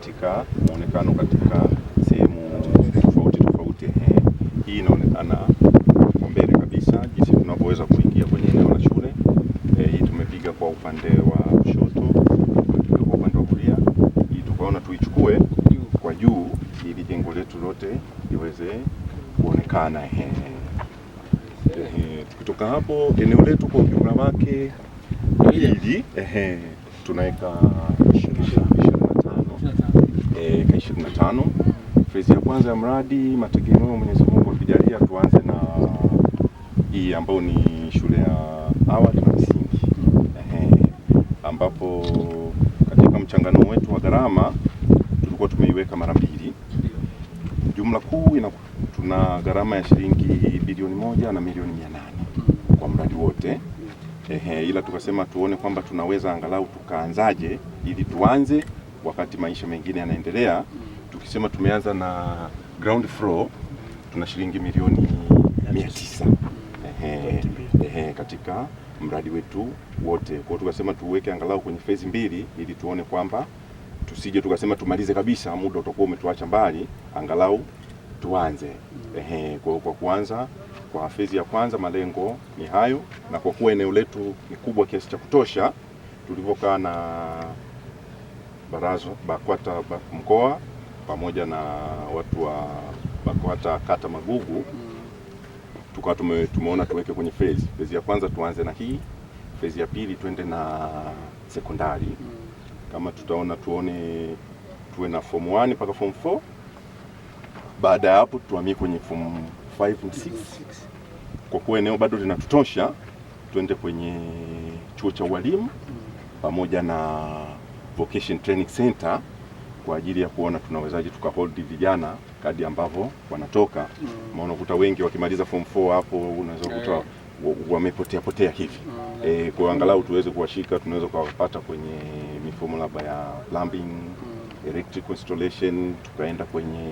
Katika muonekano katika sehemu tofauti tofauti. Hii inaonekana kwa mbele kabisa jinsi tunavyoweza kuingia kwenye eneo la shule. Hii tumepiga kwa upande wa kushoto, tumepiga kwa upande wa kulia. Hii tukaona tuichukue kwa juu ili jengo letu lote liweze kuonekana. Tukitoka hapo eneo letu kwa ujumla wake hili tunaweka 25 eka 25. Phase ya kwanza ya mradi, mategemeo Mwenyezi Mungu akijalia, tuanze na hii ambayo ni shule ya awali na msingi, ambapo katika mchangano wetu wa gharama tulikuwa tumeiweka mara mbili. Jumla kuu tuna gharama ya shilingi 1.8 bilioni kwa mradi wote. Ila tukasema tuone kwamba tunaweza angalau tukaanzaje ili tuanze wakati maisha mengine yanaendelea. Tukisema tumeanza na ground floor tuna shilingi milioni 900, katika mradi wetu wote. Kwa hiyo tukasema tuweke angalau kwenye phase mbili ili tuone kwamba tusije tukasema tumalize kabisa, muda utakuwa umetuacha mbali, angalau tuanze. Kwa kuanza kwa phase ya kwanza malengo ni hayo, na kwa kuwa eneo letu ni kubwa kiasi cha kutosha, tulivyokaa na baraza BAKWATA mkoa pamoja na watu wa BAKWATA kata Magugu, tukawa tumeona tuweke kwenye phase. Phase ya kwanza tuanze na hii, phase ya pili tuende na sekondari. Kama tutaona tuone tuwe na form 1 mpaka form 4. Baada ya hapo tuhamie kwenye form 5 na 6. Kwa kuwa eneo bado linatutosha, tuende kwenye chuo cha ualimu pamoja na Vocation Training Center kwa ajili ya kuona tunawezaje tukahold vijana kadi ambavyo wanatoka. Maana unakuta wengi wakimaliza form 4 hapo unaweza kukuta wamepotea potea hivi. Kwa angalau tuweze kuwashika, tunaweza kuwapata kwenye mifumo labda ya plumbing, electrical installation, tukaenda kwenye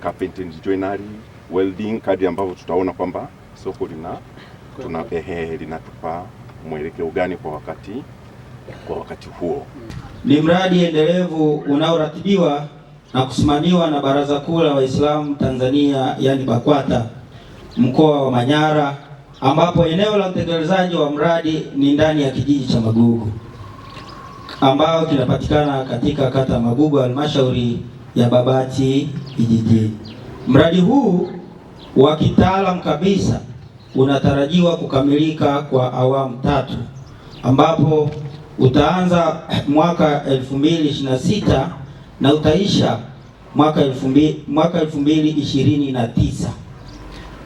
carpentry and joinery, welding, kadi ambavyo tutaona kwamba soko lina tuna linatupa mwelekeo gani kwa wakati huo. Ni mradi endelevu unaoratibiwa na kusimamiwa na Baraza Kuu la Waislamu Tanzania, yani BAKWATA, mkoa wa Manyara, ambapo eneo la utekelezaji wa mradi ni ndani ya kijiji cha Magugu ambao kinapatikana katika kata Magugu, halmashauri ya Babati vijijini. Mradi huu wa kitaalam kabisa unatarajiwa kukamilika kwa awamu tatu ambapo utaanza mwaka 2026 na utaisha mwaka 2029.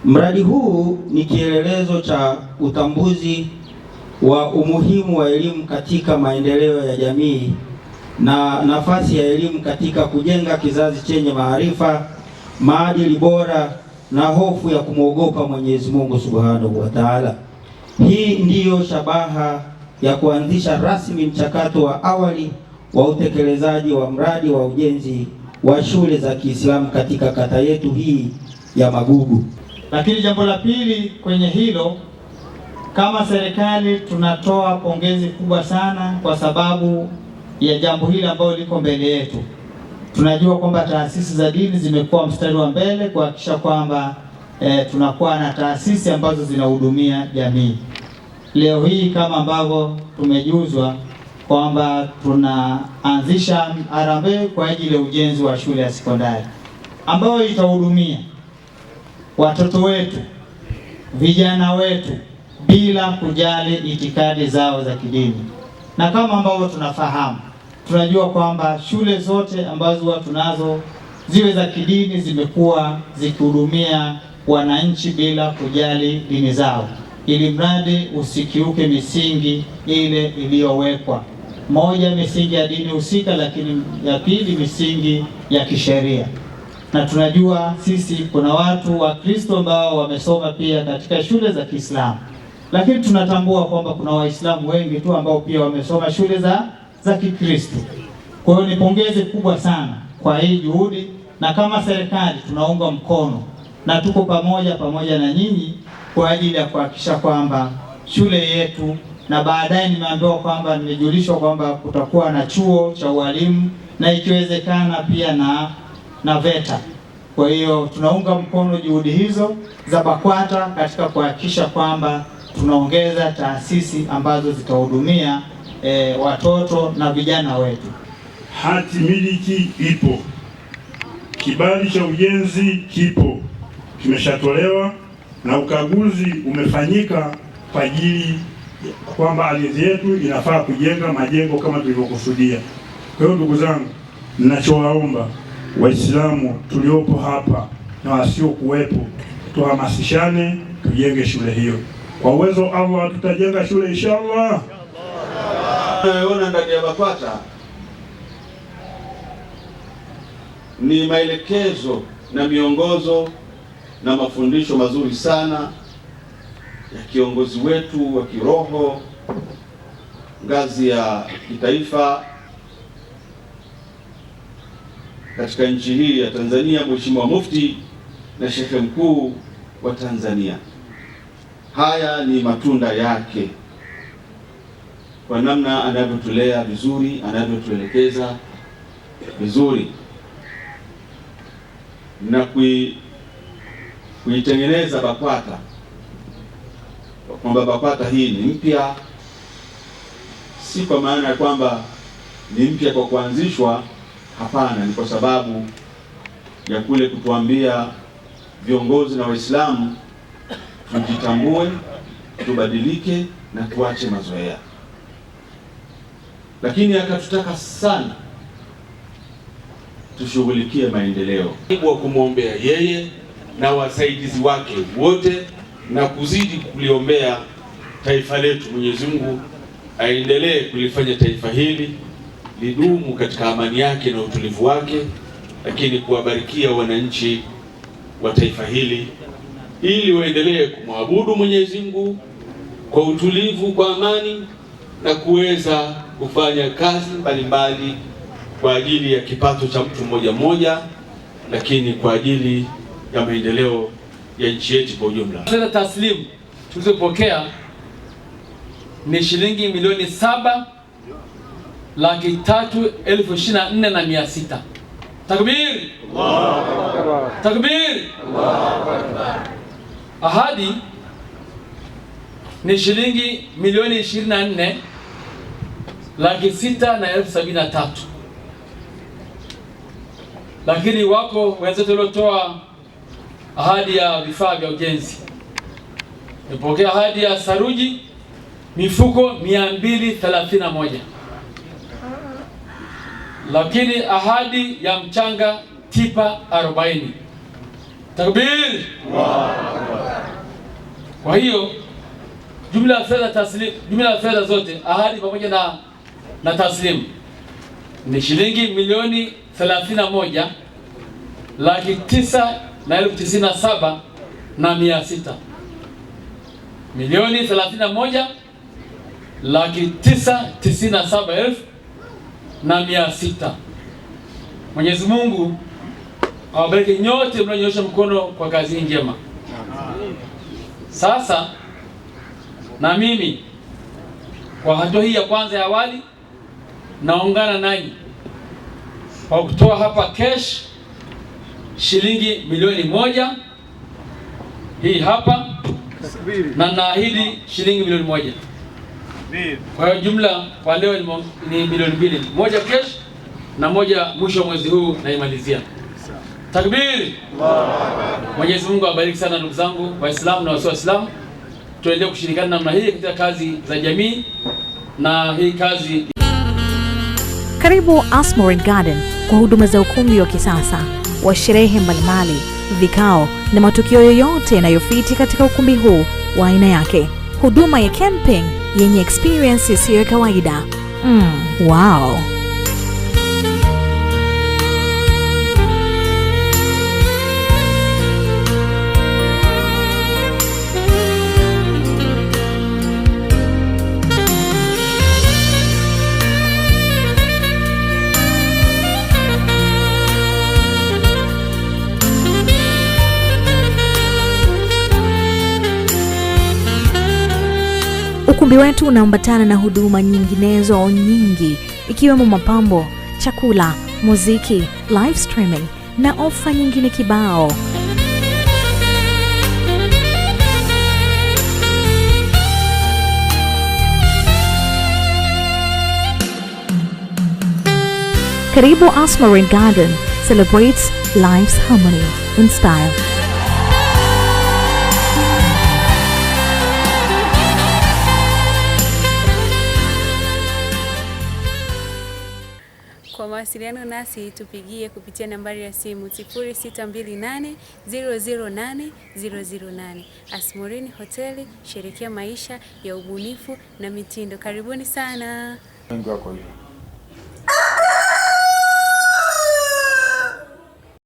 Mradi huu ni kielelezo cha utambuzi wa umuhimu wa elimu katika maendeleo ya jamii na nafasi ya elimu katika kujenga kizazi chenye maarifa, maadili bora na hofu ya kumwogopa Mwenyezi Mungu Subhanahu wa Ta'ala. Hii ndiyo shabaha ya kuanzisha rasmi mchakato wa awali wa utekelezaji wa mradi wa ujenzi wa shule za Kiislamu katika kata yetu hii ya Magugu. Lakini jambo la pili kwenye hilo, kama serikali tunatoa pongezi kubwa sana kwa sababu ya jambo hili ambalo liko mbele yetu. Tunajua kwamba taasisi za dini zimekuwa mstari wa mbele kuhakikisha kwamba tunakuwa na taasisi ambazo zinahudumia jamii. Leo hii kama ambavyo tumejuzwa kwamba tunaanzisha harambee kwa ajili ya ujenzi wa shule ya sekondari ambayo itahudumia watoto wetu, vijana wetu bila kujali itikadi zao za kidini. Na kama ambavyo tunafahamu, tunajua kwamba shule zote ambazo huwa tunazo ziwe za kidini zimekuwa zikihudumia wananchi bila kujali dini zao, ili mradi usikiuke misingi ile iliyowekwa. Moja, misingi ya dini husika, lakini ya pili, misingi ya kisheria. Na tunajua sisi kuna watu wa Kristo ambao wamesoma pia katika shule za Kiislamu, lakini tunatambua kwamba kuna Waislamu wengi tu ambao pia wamesoma shule za Kikristo. Kwa hiyo ni pongezi kubwa sana kwa hii juhudi, na kama serikali tunaunga mkono na tuko pamoja na nyinyi kwa ajili ya kuhakikisha kwamba shule yetu, na baadaye nimeambiwa kwamba, nimejulishwa kwamba kutakuwa na chuo cha ualimu na ikiwezekana pia na VETA. Kwa hiyo tunaunga mkono juhudi hizo za BAKWATA katika kuhakikisha kwamba tunaongeza taasisi ambazo zitahudumia watoto na vijana wetu. Hati miliki ipo, kibali cha ujenzi kipo, kimeshatolewa na ukaguzi umefanyika kwa ajili kwamba ardhi yetu inafaa kujenga majengo kama tulivyokusudia. Kwa hiyo ndugu zangu, ninachowaomba Waislamu tuliopo hapa na wasiokuwepo, tuhamasishane tujenge shule hiyo. Kwa uwezo Allah tutajenga shule inshallah. Tunayoona ndani ya BAKWATA ni maelekezo na miongozo na mafundisho mazuri sana ya kiongozi wetu wa kiroho ngazi ya kitaifa katika nchi hii ya Tanzania, Mheshimiwa Mufti na Shekhe Mkuu wa Tanzania. Haya ni matunda yake kwa namna anavyotulea vizuri, anavyotuelekeza vizuri na kuitengeneza BAKWATA kwamba BAKWATA hii ni mpya, si kwa maana ya kwamba ni mpya kwa kuanzishwa, hapana, ni kwa sababu ya kule kutuambia viongozi na Waislamu tujitambue, tubadilike na tuache mazoea. Lakini akatutaka sana tushughulikie maendeleo. Wa kumwombea yeye na wasaidizi wake wote na kuzidi kuliombea taifa letu. Mwenyezi Mungu aendelee kulifanya taifa hili lidumu katika amani yake na utulivu wake, lakini kuwabarikia wananchi wa taifa hili ili waendelee kumwabudu Mwenyezi Mungu kwa utulivu, kwa amani na kuweza kufanya kazi mbalimbali kwa ajili ya kipato cha mtu mmoja mmoja, lakini kwa ajili ya maendeleo ya nchi yetu kwa ujumla. Fedha taslimu tulizopokea ni shilingi 7,324,600. Takbir! Allahu Akbar! Takbir! Allahu Akbar! Ahadi ni shilingi 24,673,000. Lakini wako wenzetu waliotoa ahadi ya vifaa vya ujenzi. Nimepokea ahadi ya saruji mifuko 231. Lakini ahadi ya mchanga tipa 40. Takbir! Kwa hiyo jumla ya fedha taslim, jumla ya fedha zote ahadi pamoja na taslimu ni shilingi 31,997,600. 31,997,600. Mwenyezi Mungu awabariki nyote mnaonyosha mkono kwa kazi njema. Sasa na mimi kwa hatua hii ya kwanza ya awali naungana nanyi kwa kutoa hapa cash shilingi 1,000,000 hii hapa, na naahidi shilingi 1,000,000. Kwa hiyo jumla kwa leo ni 2,000,000, 1 cash na 1 mwisho wa mwezi huu naimalizia. Takbir! Mwenyezi Mungu awabariki sana ndugu zangu Waislamu na wasio Waislamu. Tuendelee kushirikiana namna hii katika kazi za jamii na hii kazi. Karibu Asmorin Garden kwa huduma za ukumbi wa kisasa wa sherehe mbalimbali, vikao na matukio yoyote yanayofiti katika ukumbi huu wa aina yake. Huduma ya camping yenye experience isiyo ya kawaida. Wow. Ukumbi wetu unaambatana na huduma nyinginezo nyingi ikiwemo mapambo, chakula, Muziki, live streaming na ofa nyingine kibao. Karibu Asmarin Garden celebrates life's harmony in style. Kwa mawasiliano nasi tupigie kupitia nambari ya simu 0628 008 008. Asmorini Hoteli, sherekea maisha ya ubunifu na mitindo. Karibuni sana. Wengi wako hivyo.